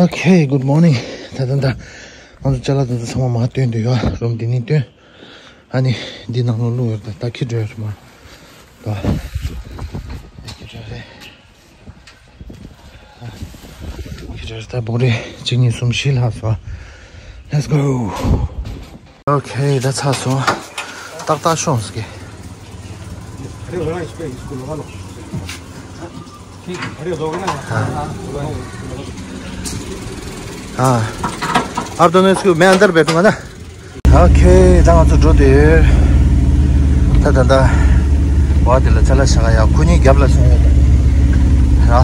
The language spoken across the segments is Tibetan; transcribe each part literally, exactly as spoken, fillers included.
Okay, good morning. ད་ད་ད། ང་ཚོ་ཅ་ལག་དེ་ཚོ་ཚང་མ་མར་བཏོན་འདུག་ཡོད། རུམ་འདི་ནས་བཏོན། ཨ་ནི་འདི་ནང་ལོགས་བླུགས་ཡོད། ད་ད་ཁྱེར་འགྲོ་ཡོད་རེད་མ། ད་ཁྱེར་འགྲོ་རེད། ཁྱེར་འགྲོ་རེད། ད་བོང་རིལ་གཅིག་གཉིས་གསུམ་བཞི་ལྷག་སོང་། Let's go. Okay, ད་ཚར་སོང་། ཏག་ཏག་ཤོག་ཟེར་གི། हाँ। अब दोनों इसको मैं अंदर बैठूंगा ना। Okay, ད་ང་ཚོ་འགྲོ་དུས། ད་ད་ད། བ་དེ་ལ་ཅ་ལག་བཞག་ག་ཡ། ཁོ་གཉིས་རྒྱབ་ལ་སོང་ཡོད་ར།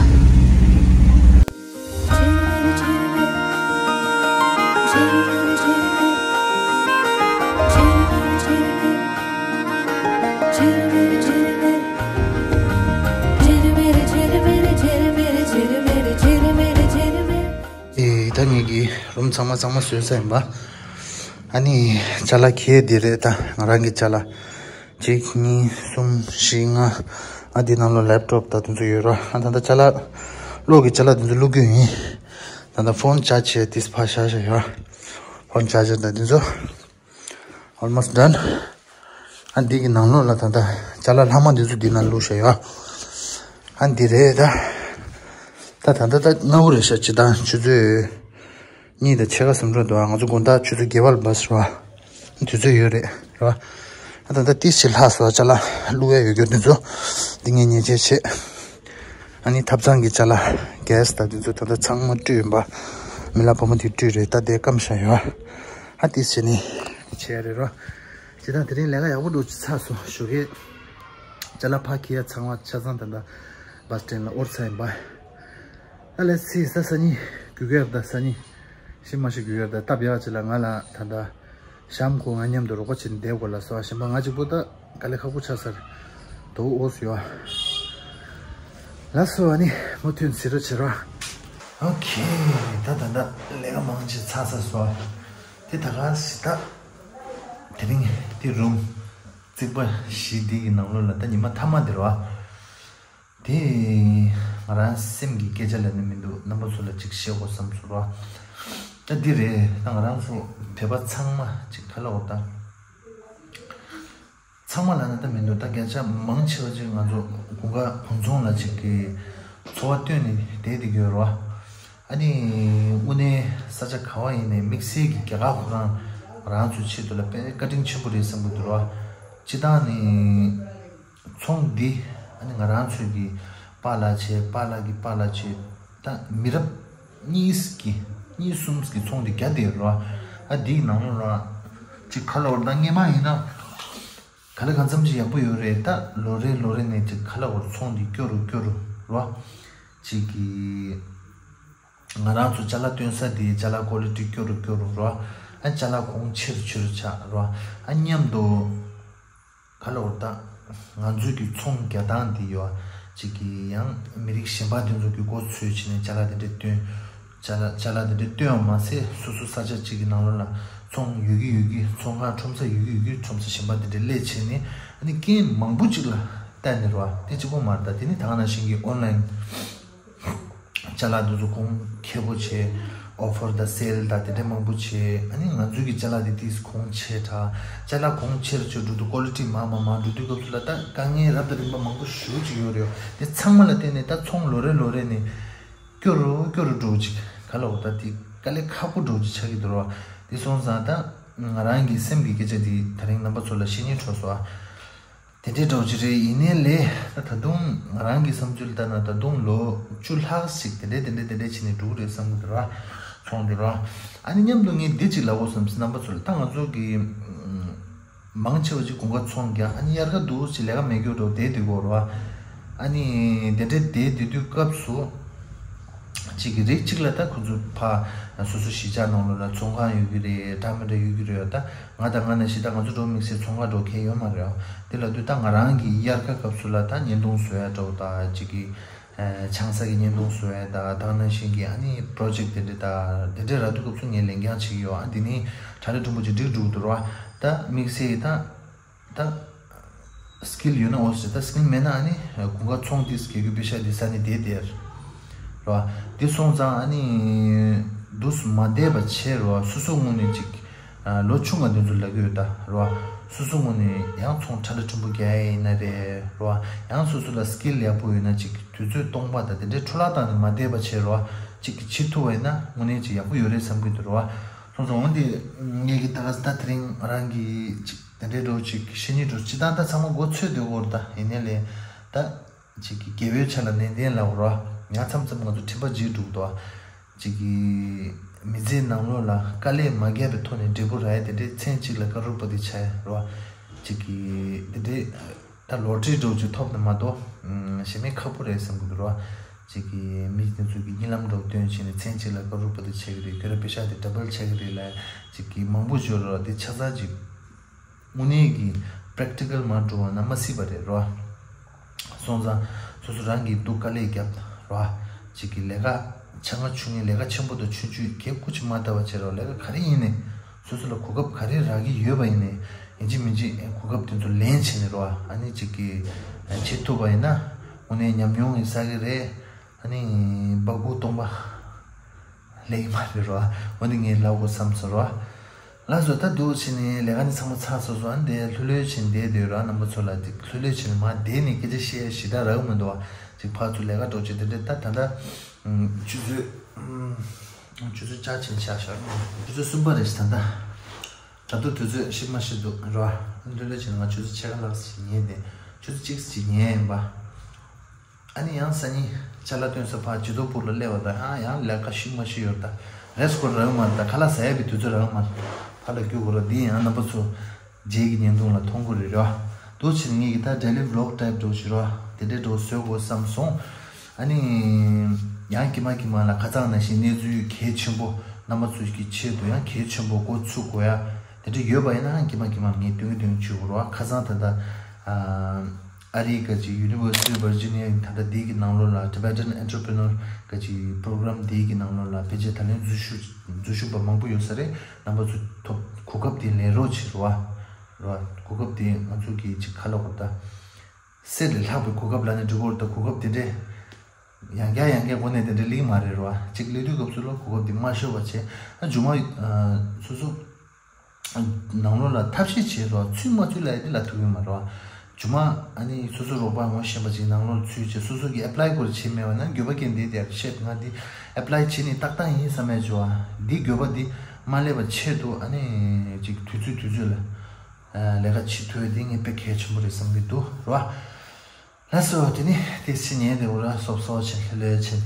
ཨེ། ད་ངེད་ཀྱི་རུམ་ཚང་མ་ཚང་མ་བཟོས་ཚར་ཡིན་པ། ཨ་ནི་ཅ་ལག་ཁྱེར་འདི་རེད། ད་ང་རང་གི་ཅ་ལག་གཅིག་གཉིས་གསུམ་བཞི་ལྔ། ཨ་འདི་ནང་ལོགས་ལེབ་ཊོབ་དང་དེ་ཚོ་ཡོད་ར། ཨ་ད་ལྟ་ཅ་ལག་གློག་གི་ཅ་ལག་དེ་ཚོ་བླུག་རྒྱུ་ཡིན། ད་ལྟ་ཕོན་ཅཱར་ཇི་བྱས་དེ་ཕར་བཞག་བཞག་ཡོད། ཕོན་ཅཱར་ཇར་དང་དེ་ཚོ་almost done། ཨ་འདི་གི་ནང་ལོགས་ལ་ད་ལྟ་ཅ་ལག་ལྷག་མ་འདི་ཚོ་འདི་ནང་བླུགས་བཞག་ཡོད། ཨ་འདི་རེད་ད། ད་ད་ལྟ་ད་སྔ་པོ་རེད་ཤག་སྤྱིར་བཏང་ཆུ་ཚོད་གཉིས་དང་ཕྱེད་ཀ་ཙམ་འགྲོ་འདུག་ང་ཚོ་དགོང་དག་ཆུ་ཚོད་བརྒྱད་པ་ལ་བྷ་སི་རེད་བ། དུས་ཚོད་ཡོད་རེད། རེད་བ། ཨ་ད་ལྟ་ཏིས་ཞིག་ལྷག་སོང་། ཅ་ལག་བླུག་ཡ་ཡོད་རྒྱུ་དེ་ཚོ་འདི་ངས་ཉེས་ཆད་བྱས། ཨ་ནི་ཐབ་ཚང་གི་ཅ་ལག་གེ་སི་དང་དེ་ཚོ་ད་ལྟ་ཚང་མ་བཀྲུས་ཡིན་པ། མི་ལ་བུ་མོ་དེ་བཀྲུས་རེད། ད་དེ་སྐམ་བཞག་ཡོད། ཨ་ཏིས་བྱས་ནས་བྱས་རེད་རོ། སྤྱིར་བཏང་དེ་རིང་ལས་ཀ་ཡག་པོ་འགྲོ་ཚར་སོང་ཞུ་གི། ཅ་ལག་ཕར་འཁྱེར་ཡ་ཚང་མ་ཆ་ཚང་ད་ལྟ་བྷ་སི་སི་ཊེན་ལ་དབོར་ཚར་ཡིན་པ། ད་ལས་ཚེས་ས་ས་གཉིས་གུ་གེར་ད་ས་གཉིས། ཤི་མ་ཤི་གུ་གེར་ད་སྟབས་ཡག་ཅིག་ལ་ང་ལ་ད་ལྟ་གཤམ་ཁོ་ང་མཉམ་དུ་རོགས་པ་བྱེད་ནས་བསྡད་དགོས་ལ་སོ། གཞན་པ་ང་གཅིག་པོ་ད་དཀའ་ལས་ཁག་པོ་ཆགས་ས་རེད། དོ་འོ་སུ་ཡོ། ལ་སོ་ཨ་ནི་མུ་མཐུད་ཟེར་རོ་བྱེད་རོ། ཨོ་ཁེ། ད་ད་ད་ལས་ཀ་མང་ཆེ་ཚར་ཚར་སོ། དེ་ད་ག་སི་ད། དེ་རིང་དེ་རུམ་རྩིག་པ་བཞི་འདི་གི་ནང་ལོགས་ལ་ད་ཉི་མ་མཐའ་མ་དེ་རེད་བ། དེ་ང་རང་སེམས་ཀྱི་སྐད་ཆ་ལབ་ནི་མི་འདུག་རྣམ་པ་ཚོ་ལ་ཅིག་བཤད་དགོས་བསམ་སོང་ར། ད་འདི་རེད། ད་ང་རང་ཚོ་བོད་པ་ཚང་མ་ཅིག་ག་ལ་འོ་ད། ཚང་མ་ལབ་ན་ད་མི་འདུག་ད་བརྒྱ་ཆ་མང་ཆེ་བ་ཅིག་ང་ཚོ་དགུན་ཁ་དགུན་ཚོང་ལ་ཅིག་གི་འཚོ་བ་བཏོན་ནས་བསྡད་བསྡད་ཀྱི་ཡོད་རེད་བ། ཨ་ནི་དངོས་གནས་ས་ཆ་ག་བ་ཡིན་ནའི་དམིགས་བསལ་གྱི་རྒྱ་གར་ཁོ་རང་རང་ཚོའི་ཆེད་དུ་ལ་དཔེ་བཀའ་དྲིན་ཆེན་པོ་རེད་བསམ་གྱི་འདུག་ར། སྤྱིར་བཏང་ནི། ཚོང་འདི་ཨ་ནི་ང་རང་ཚོའི་གི་པཱ་ལགས་བྱས། པཱ་ལགས་ཀྱི་པཱ་ལགས་བྱས། ད་མི་རབས་གཉིས་ཀྱི་གཉིས་གསུམ་གྱི་ཚོང་འདི་རྒྱ་དེ་རོ། ཨ་འདིའི་ནང་ལོགས་ལ་ཅིག་ག་ལ་བར་ད་སྔས་མ་ཡིན་ན་ག་ལ་གང་འཚམ་ཅིག་ཡག་པོ་ཡོད་རེད། ད་ལོ་རེ་ལོ་རེ་ནས་ཅིག་ག་ལ་བར་ཚོང་འདི་སྐྱོ་རུ་སྐྱོ་རུ་རོ། ཅིག་གི་ང་རང་ཚོ་ཅ་ལག་སྟོན་ས་དེའི་ཅ་ལག་ཀོ་ལི་ཊི་སྐྱོ་རུ་སྐྱོ་རུ་རོ། ཨ་ཅ་ལག་གོང་ཆེ་རུ་ཆེ་རུ་ཆགས་རོ། ཨ་མཉམ་དུ་ག་ལ་འོ་ད་ང་ཚོའི་གི་ཚོང་རྒྱག་སྟངས་དེ་ཡོད་ཅིག་གི་ཡང་མི་རིགས་གཞན་པ་དེ་ཚོ་གི་མགོ་ཚོས་བྱས་ནས་ཅ་ལག་དེ་འདྲ་སྟོན། ཅ་ལག་ཅ་ལག་དེ་འདྲ་སྟོན་བ་མ་ཟད་སོ་སོ་ས་ཆ་གཅིག་གི་ནང་ལོགས་ལ་ཚོང་ཡོད་ཀྱི་ཡོད་ཀྱི་ཚོང་ཁང་ཁྲོམ་ས་ཡོད་ཀྱི་ཡོད་ཀྱི་ཁྲོམ་ས་གཞན་པ་དེ་འདྲ་སླེབས་བྱས་ནས་ཨ་ནི་རྐྱེན་མང་པོ་ཅིག་ལ་བལྟས་ནས་རོ། དེ་གཅིག་པོ་མ་རེད། ད་དེ་ནི་ད་ག་ནང་བཞིན་གྱི་ཨོན་ལན། ཅ་ལག་འདི་ཚོ་གོང་ཁེ་པོ་བྱས། ཨོ་ཕར་དང་སེལ་དང་དེ་འདྲ་མང་པོ་བྱས། ཨ་ནི་ང་ཚོའི་གི་ཅ་ལག་དེ་ཏིས་གོང་ཆེ་དྲགས། ཅ་ལག་གོང་ཆེར་ཆེར་འགྲོ་དུས་ཀོ་ལི་ཊི་མར་མར་མར་འགྲོ་དུས་སྐབས་སུ་ལ་ད་དཀའ་ངལ་རབ་དང་རིམ་པ་མང་པོ་ཞེ་པོ་ཅིག་ཡོད་རེད། དེ་ཚང་མ་ལ་བརྟེན་ནས་ད་ཚོང་ལོ་རེ་ལོ་རེ་ནས་སྐྱོ་རུ་སྐྱོ་རུ་འགྲོ་ཅིག་ག་ལ་འོ་ད་དེ་དཀའ་ལས་ཁག་པོ་འགྲོ་ཅིག་ཆགས་ཀྱི་འདུག་ར་བ། དེ་སོང་ཙང་ད་ང་རང་གི་སེམས་ཀྱི་སྐད་ཆ་དེ་ད་རིང་རྣམ་པ་ཚོ་ལ་བཤད་སྙིང་བྲོ་སོང་ཨ། དེ་འདྲའི་འདྲ་བོ་ཅིག་རེད། ཡིན་ནའི་ལས་ད་ད་དུང་ང་རང་གི་བསམ་ཚུལ་ལྟར་ན་ད་དུང་ལོ་བཅུ་ལྷག་ཞིག་དེ་འདྲའི་དེ་འདྲའི་དེ་འདྲའི་བྱས་ནས་འགྲོ་གི་རེད་བསམ་གི་འདུག་ར། ཚོང་འདི་ར། ཨ་ནི་མཉམ་དུ་ངས་འདི་ཅིག་ལབ་དགོས་བསམ་སོང་། རྣམ་པ་ཚོ་ལ་ད་ང་ཚོ་གི་མང་ཆེ་བ་ཅིག་དགུན་ཁ་ཚོང་རྒྱག་ཨ་ནི་དབྱར་ཁ་འདུག་ཅིག་ལས་ཀ་མེད་རྒྱུ་འགྲོ་བསྡད་དུས་གོ་ར། ཨ་ནི་དེ་འདྲའི་བསྡད་དུས་དུས་སྐབས་སུ། གཅིག་གི་རིགས་གཅིག་ལ་ད་ཁོ་ཚོ་ཕ་སོ་སོ་གཞིས་ཆགས་ནང་ལོགས་ལ་ཚོང་ཁང་ཡོད་ཀྱི་རེད། འདྲ་མི་འདྲ་ཡོད་ཀྱི་རེད། ད་ང་དང་ང་ནང་བཞིན་ད་ང་ཚོ་འགྲོ་དམིགས་བསལ་ཚོང་ཁང་འགྲོ་མཁན་ཡོད་མ་རེད། དེ་ལ་དུས་ད་ང་རང་གི་དབྱར་ཁ་སྐབས་སུ་ལ་ད་བརྙན་ཐུང་བཟོ་ཡ་འདྲ་བོ་ད་གཅིག་གི་ཆང་ས་གི་བརྙན་ཐུང་བཟོ་ཡ་ད་ད་ནང་བཞིན་གྱི་ཨ་ནི་པོ་རོ་ཇེག་དེ་འདྲ་ད་དེ་འདྲ་རག་དུས་སྐབས་སུ་ངས་ལས་འགན་བྱེད་ཀྱི་ཡོད། ཨ་འདི་ནི་གྲ་སྒྲིག་ཕྲན་བུ་ཅིག་འགྲིག་འགྲོ་གི་འདུག་ར། ད་དམིགས་བསལ་ད། ད། སི་ཀིལ་ཡོད་ན་འོ་ཟེར། ད་སི་ཀིལ་མེད་ན་ཨ་ནི་དགུན་ཁ་ཚོང་དེ་སྐྱེ་རྒྱུ་པེ་ཤ་དེ་ས་ནི་དེ་དེར། རེད་བ། དེ་སོང་ཙང་ཨ་ནི་འདུག་སེ་མ་བསྡད་པ་བྱས་རེད་བ། སོ་སོ་ངོས་ནས་ཅིག་ཨ། ལོ་ཆུང་བ་དེ་ཚོ་ལབ་ཀྱི་ཡོད་ད་རེད་བ། སོ་སོ་ངོས་ནས་ཡང་ཚོང་ཁྲ་ཁྲ་ཕྲན་བུ་རྒྱག་ཡ་ཡིན་ན་རེད་རེད་བ། ཡང་སོ་སོ་ལ་སི་ཀིལ་ཡག་པོ་ཡོད་ན་ཅིག་དུས་ཚོད་སྟོང་པ་དང་དེ་འདྲའི་འཕྲོ་བརླག་བཏང་ནས་མ་བསྡད་པ་བྱས་རེད་བ། ཅིག་གི་བྱེད་ཐུབ་པ་ཡིན་ན་དངོས་གནས་ཅིག་ཡག་པོ་ཡོད་རེད་བསམ་གྱི་འདུག་རེད་བ། སོང་ཙང་འོན་ཏེ་ངེད་ཀྱི་ད་ག་ས་ད་དེ་རིང་རང་གི་ཅིག་དེ་འདྲའི་འགྲོ་ཅིག་བཤད་སྙིང་འདོད། སྤྱིར་བཏང་ད་ཚང་མ་མགོ་ཚོས་སྡོད་ཀྱི་ཡོད་རེད་ད། ཡིན་ནའི་ལས་ད། ཅིག་གི་དགེ་བའི་ཆ་ལ་ནན་ཏན་ལབ་རོ། ཡང་མཚམས་མཚམས་ང་ཚོ་དྲན་པ་འཇིག་འགྲོ་གི་འདུག་ཅིག་གི་མི་ཚེའི་ནང་ལོགས་ལ་དཀའ་ལས་མ་བརྒྱབ་པའི་ཐོག་ནས་འབྲས་བུ་རག་ཡ་དེ་འདྲའི་མཚན་གཅིག་ལ་ཀ་རོར་པ་ཏི་ཆགས་ཡ་རོ། ཅིག་གི་དེ་འདྲའི་ད་ལོ་ཊ་རི་འདྲ་བོ་ཅིག་ཐོབ་ན་མ་གཏོགས་གཞན་མའི་ཁག་པོ་རེད་བསམ་གི་འདུག་རོ། ཅིག་གི་མི་དེ་ཚོ་གི་གཉིད་ལམ་འདྲ་བོ་སྟོན་བྱས་ནས་མཚན་གཅིག་ལ་ཀ་རོར་པ་ཏི་ཆགས་ཀྱི་རེད། ཁྱོད་རང་པེ་ཤ་དེ་ཌ་བལ་ཆགས་ཀྱི་རེད་ལབ། ཅིག་གི་མང་པོ་ཡོད་རོ། དེ་ཆ་ཚང་ཅིག་དངོས་གནས་ཀྱི་པེ་རེག་ཊི་ཀལ་མ་འགྲོ་བ་ན་མ་སྲིད་པ་རེད་རོ། སོང་ཙང་སོ་སོ་རང་གིས་སྡུག་དཀའ་ལས་བརྒྱབ་རོ། ཅིག་གི་ལས་ཀ་ཆེ་ང་ཆུང་ངའི་ལས་ཀ་ཆེན་པོ་དང་ཆུང་ཆུང་གི་གུ་ཅིག་མ་ལྟ་བ་བྱེད་རོ། ལས་ཀ་ག་རེ་ཡིན་ནའི་སོ་སོ་ལ་གོ་སྐབས་ག་རེ་རག་གི་ཡོད་པ་ཡིན་ནའི་ཡིན་གཅིག་མིན་གཅིག་གོ་སྐབས་དེ་ཚོ་ལེན་བྱས་ནས་རོ། ཨ་ནི་ཅིག་གི་བྱེད་ཐུབ་པ་ཡིན་ན་དངོས་གནས་ཉམས་མྱོང་ཡིན་ས་གི་རེད། ཨ་ནི་སྦ་ཁུག་སྟོང་པ་ལེགས་མ་རེད་རོ། འོ་ནི་ངས་ལབ་དགོས་བསམ་སོང་རོ། ལགས་སོ། ད་འདུག་བྱས་ནས་ལས་ཀ་ནི་ཚང་མ་ཚར་སོང་སོང་། ཨ་ནི་དེ་ལྷོད་ལྷོད་བྱས་ནས་བསྡད་སྡོད་རོ། རྣམ་པ་ཚོ་ལ་དེ་ལྷོད་ལྷོད་བྱས་ནས་མར་བསྡད་ནས་སྐད་ཆ་བཤད་ཞེ་དྲག་རག་གི་མི་འདུག་བ། ཅིག་ཕར་ཚུར་ལས་ཀ་འགྲོ་བྱས་དེ་འདྲ་ད་ད་ལྟ་ཆུ་ཚོད་ཆུ་ཚོད་ཅག་བྱས་ནས་བཞག་བཞག་ཆུ་ཚོད་གསུམ་པ་རེད་ཤག་ད་ད་ད་དུང་དུས་ཚོད་ཤི་མ་ཤི་འདུག་རོ། ལྷོད་ལྷོད་བྱས་ནས་ང་ཆུ་ཚོད་ཕྱེད་ཀ་ལྷག་ཙམ་ཉལ་ཏེ་ཆུ་ཚོད་གཅིག་ཙམ་ཉལ་ཡིན་པ། ཨ་ནི་ཡང་སང་ཉིན་ཅ་ལག་སྟོན་ས་ཕར་ཇུས་གཏོགས་པུར་ལ་སླེབས་པ་དང་། ཨ་ཡང་ལས་ཀ་ཤུགས་མ་ཤུགས་ཡོད་ད། རེས་སྐོར་རག་མ་རེད་ད། ཁ་ལག་ཟ་ཡ་བའི་དུས་ཚོད་རག་མ་རེད། ཕར་ལ་རྒྱུག་དགོས་ར། འདི་ཡང་རྣམ་པ་ཚོ་རྗེས་ཀྱི་བརྙན་ཐུང་ལ་མཐོང་གི་རེད་ར། འདུག་བྱས་ངེད་ཀྱི་ད་ཌེ་ལི་བི་ལོག་ཊའིབ་འདྲ་བོ་ཞིག་ར་དེ་འདྲའི་འདྲ་བོ་བཟོ་དགོས་བསམ་སོང་། ཨ་ནི་ཡང་དཀྱིལ་མ་དཀྱིལ་མ་ལ་ཁ་སང་ནང་བཞིན་གནས་ཚུལ་གལ་ཆེན་པོ་རྣམ་པ་ཚོ་གི་ཆེད་དུ་ཡང་གལ་ཆེན་པོ་འགོ་ཚུགས་དགོས་ཡ་དེ་འདྲ་ཡོད་པ་ཡིན་ན་ཡང་དཀྱིལ་མ་དཀྱིལ་མ་ངས་སྟོན་གི་སྟོན་གི་བྱེད་དགོས་ར། ཁ་སང་ད་ལྟ་ཨ། ཨ་རིའི་ག་ཅིག་University of Virginia ད་ལྟ་འདི་གི་ནང་ལོགས་ལ་Tibetan Entrepreneur ག་ཅིག་པོ་རོ་གྷི་རམ་འདི་གི་ནང་ལོགས་ལ་ཕལ་ཆེར་ད་ལན་འཛུལ་ཞུགས་འཛུལ་ཞུགས་པ་མང་པོ་ཡོད་ས་རེད། རྣམ་པ་ཚོ་ཐོབ་གོ་སྐབས་དེ་ལེན་རོགས་བྱེད་རོགས་རོགས། གོ་སྐབས་དེ་ང་ཚོ་གི་ཅིག་ཁ་ལོ་བར་ད་གསེར་ལས་ལྷག་པའི་གོ་སྐབས་ལབ་ན་འགྲིག་གི་རེད་ད། གོ་སྐབས་དེ་འདྲས་ཡང་བསྐྱར་ཡང་བསྐྱར་སྒོ་ནས་དེ་འདྲས་ལེན་མ་རེད་རོགས། ཅིག་སླེབས་དུས་སྐབས་སུ་ལ་གོ་སྐབས་དེ་མ་ཤོར་བ་བྱས། ཨ་མཇུག་མ་སོ་སོ། ནང་ལོགས་ལ་ཐབས་ཤེས་བྱེད་རོགས། ཚུད་མ་ཚུད་ལ་ཡི་དེ་ལ་ཐུག་གི་མ་རོགས། མཇུག་མ་ཨ་ནི་སོ་སོ་རོགས་པ་ངོ་ཤེས་པ་ཅིག་ནང་ལོགས་ལ་ཚུད་བྱས་སོ་སོ་གིས་ཨེ་པ་ལའི་སྐོར་བྱེད་མེད་པ་ན་འགྱོད་པ་སྐྱེ་འདི་དེ་བཤད་ང་འདི་ཨེ་པ་ལའི་བྱེད་ནི་ཏག་ཏག་ཡིན་བསམ་ཡ་བྱུང་བ། འདི་འགྱོད་པ་འདི་མ་སླེབས་པ་ཆེད་དུ་ཨ་ནི་ཅིག་དུས་ཚོད་དུས་ཚོད་ལ་ལས་ཀ་བྱེད་ཐུབ་ཡ་འདི་ངས་དཔེ་གལ་ཆེན་པོ་རེད་བསམ་གི་འདུག་རོགས། ལགས་སོ། དེ་ནི་དེ་ཕྱི་ཉིན་དེ་འུ་ར་སོབ་སོབ་ཆེ་ལྷོད་ལྷོད་ཆེ།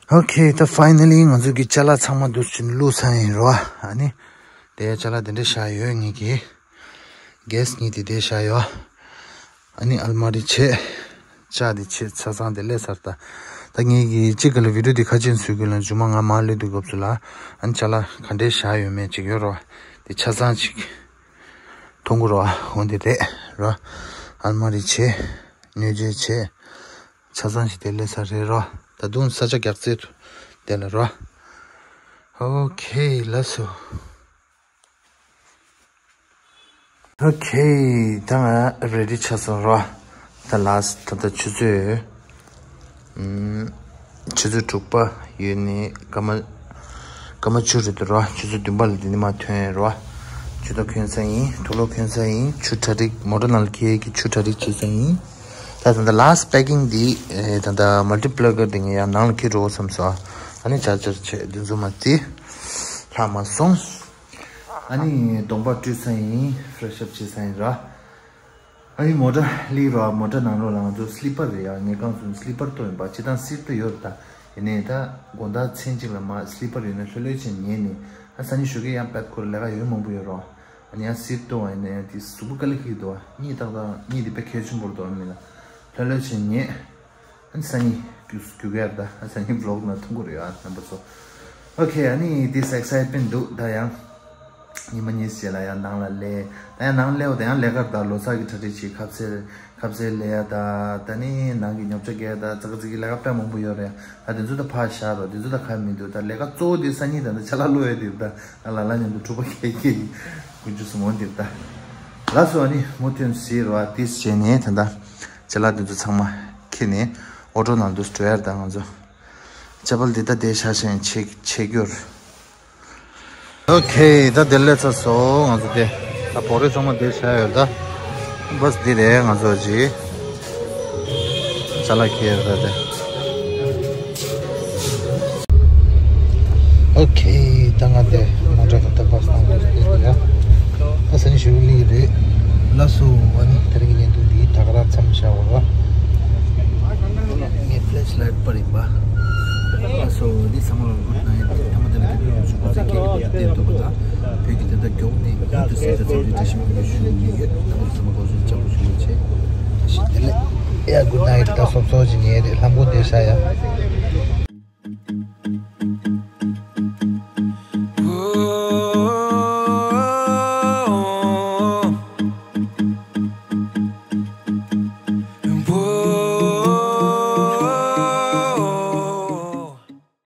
ཨོ་ཁེ། ད་ཕའི་ནལ་ལི་ང་ཚོ་གི་ཅ་ལག་ཚང་མ་འདུག་ཕྱིན་བླུགས་ཚར་ཡིན་རོ། ཨ་ནི་དེ་ཅ་ལག་དེ་འདྲ་བཞག་ཡོད། ངེད་ཀྱི་གེ་སི་གཉིས་དེ་དེ་བཞག་ཡོད། ཨ་ནི་ཨལ་མ་རི་བྱས། ཅ་དེ་བྱས། ཆ་ཚང་དེ་སླེབས་ཚར་ད། ད་ངེད་ཀྱི་གཅིག་ག་ལ་བི་ཌིའོ་དེ་ཁ་ཆེམས་བཟོས་དགོས་ལ་མཇུག་མ་ང་མར་སླེབས་དུས་སྐབས་སུ་ལ་ཨ་ནི་ཅ་ལག་ག་འདྲས་བཞག་ཡོད་མེད་ཅིག་ཡོད་རོ། དེ་ཆ་ཚང་ཅིག་མཐོང་གི་རོ། འོ་འདི་རེད་རོ། ཨལ་མ་རི་བྱས། སྣོད་བཅུད་བྱས། ཆ་ཚང་ཞིག་དེ་སླེབས་ས་རེད་རོ། ད་དུང་ས་ཆ་རྒྱག་རྩེ་དུ་དེ་ལ་རོ། ཨོ་ཁེ། ལགས་སོ། ཨོ་ཁེ། ད་ང་རེ་ཌི་ཆགས་སོང་རོ། ད་ལཱ་སི་ཊི་ད་ལྟ་ཆུ་ཚོད་ཨམ། ཆུ་ཚོད་དྲུག་པ་ཡོད་ནི་སྐར་མ་སྐར་མ་བཅུ་རེད་འདུག་རོ། ཆུ་ཚོད་བདུན་པ་ལ་འདི་ནས་མར་ཐོན་རོ། ཇུས་གཏོགས་གྱོན་ས་ཡིན། དུག་ལོག་གྱོན་ས་ཡིན། ཆུ་གྲ་སྒྲིག་མོ་ཊ་ནང་ལ་འཁྱེར་གྱི་ཆུ་གྲ་སྒྲིག་བྱེད་ས་ཡིན། ད་ད་ལྟ་ལཱ་སི་ཊི་པེ་ཀིང་འདི་ཨེ་ད་ལྟ་མལ་ཊི་པི་ལག་གི་འདི་ངས་ཡང་ནང་ལ་འཁྱེར་འགྲོ་བསམ་སོང་། ཨ་ནི་ཇར་ཇར་བྱས་འདི་ཚོ་མ་བརྩི། ལྷག་མ་སོང་། ཨ་ནི་གདོང་པ་བཀྲུས་ས་ཡིན། ཕེ་རེ་ཤི་ཨབ་བྱེད་ས་ཡིན་ར། ཨ་ནི་མོ་ཊ་སླེབས་རོགས། མོ་ཊ་ནང་ལོགས་ལ་ང་ཚོ་སི་ལི་པར་རེད་ཡ། ངས་གང་སོང་སི་ལི་པར་བཏོན་ཡིན་པ། སྤྱིར་བཏང་སིཊ་ད་ཡོད་རེད་ད། ཡིན་ནའི་ད་དགོང་དག་མཚན་གཅིག་ལ་མར་སི་ལི་པར་ཡོད་ན་ལྷོད་ལྷོད་བྱས་ཉལ་ནས་ཨ་སང་ཉིན་ཞོགས་ཀས་ཡང་པད་ཁོར་ལས་ཀ་ཡོད་མང་པོ་ཡོད་རོགས། ཨ་ནི་ཡང་སིཊ་བཏོན་པ་ཡིན་ན་ཡང་དེ་གཟུགས་པོ་དཀའ་ལས་ཁག་གི་འདུག་ཨ་གཉིད་ཏག་ཏག་གཉིད་དེ་དཔེ་གལ་ཆེན་པོ་རེད་འདུག་ཨ་མི་ལ་ལྷོད་ལྷོད་བྱས་ཉལ། ཨ་ནི་སང་ཉིན་རྒྱུགས་རྒྱུགས་ཡ་རེད་ད། ཨ་སང་ཉིན་བི་ལོག་ནང་མཐོང་གི་རེད་ཨ་རྣམ་པ་ཚོ། ཨོ་ཁེ། ཨ་ནི་this excitement འདུག་ད་ཡང་ཉི་མ་གཉིས་རྗེས་ལ་ཡང་ནང་ལ་སླེབས། ད་ཡང་ནང་སླེབས་པ་ད་ཡང་ལས་ཀ་ད་ལོ་གསར་གྱི་གྲ་སྒྲིག་བྱེད། ཁ་ཟས་ཁ་ཟས་ལས་ཡ་ད་ད་ནི་ནང་གི་ཉོ་ཆ་རྒྱག་ཡ་ད་ཙག་ཙིག་གི་ལས་ཀ་དཔེ་མང་པོ་ཡོད་རེད། ད་དེ་ཚོ་ད་ཕར་བཞག་རོགས། དེ་ཚོ་ད་ག་མི་འདུག་ད་ལས་ཀ་གཙོ་བོ་དེ་སང་ཉིན་ད་ནི་ཅ་ལག་བླུག་ཡ་དེ་རེད་ད། ང་ལ་ལ་མཉམ་དུ་འཁྲུག་པ་ཁྱེར་གྱི་ཡིན། དཀོན་མཆོག་གསུམ་འོ་དེ་རེད་ད། ལགས་སོ། ཨ་ནི་མུ་མཐུད་བྱེད་རོགས། ཨ་དེ་བྱས་ནས་ད་ད་ཅ་ལག་དེ་ཚོ་ཚང་མ་ཁྱེར་ནས་ཨོ་ཊོ་ནང་དུ་འགྲོ་ཡ་རེད་ད་ང་ཚོ། ཅ་པལ་འདི་ད་དེ་ཤ་ཞེན་ཆེ་ཆེ་གྱུར། ཨོ་ཁེ། ད་དེ་ལས་ཚ་སོ་ང་ཚོ་དེ་ད་བོ་རེ་ཚང་མ་དེ་ཤ་ཡོད་ད། བས་འདི་རེད་ང་ཚོ་ཅི། ཅ་ལག་ཁྱེར་ད་དེ། ཨོ་ཁེ། ད་ང་དེ་མོ་ཊ་ད་ད་བས་ནང་དེ་དེ་ཡ། ད་ས་ནི་ཞུ་ལི་རེད། ལ་སོ་ཨ་ནི་དེ་རིང་གི་ཉིན་དུ་འདི་ད་ག་ར་མཚམས་བཞག་པ། ངས་ཕི་ལེཤ་ལའེཊ་པར་ཡིན་པ། ཨ་སོ་འདི་ཚང་མ་ལ་གུཌ་ནའིཊ། ཐ་མ་དེ་ལ་སྐད་འབོད་ཞུ་དགོས་ཚེ་སྐད་འབོད་བསྟན་ཐུབ་པ་དང་། བོད་ཀྱི་དོན་དག་མགྱོགས་ནས་ཡུལ་དུ་གསལ་བྱ་ཚང་མ་བཀྲ་ཤིས་པ་ཡོད་ཞུ་ཡི་ཡོད། ཐ་མ་དེ་ཚང་མ་ལོ་གསར་ལྕགས་པོ་ཞུ་ཡོད་ཆེ། བཀྲ་ཤིས་བདེ་ལེགས། ཡ་གུཌ་ནའིཊ། ད་སོབ་སོབ་ཅིག་ཉལ་རེད། ལྷམ་གོ་བསྡད་ཤག་ཡ།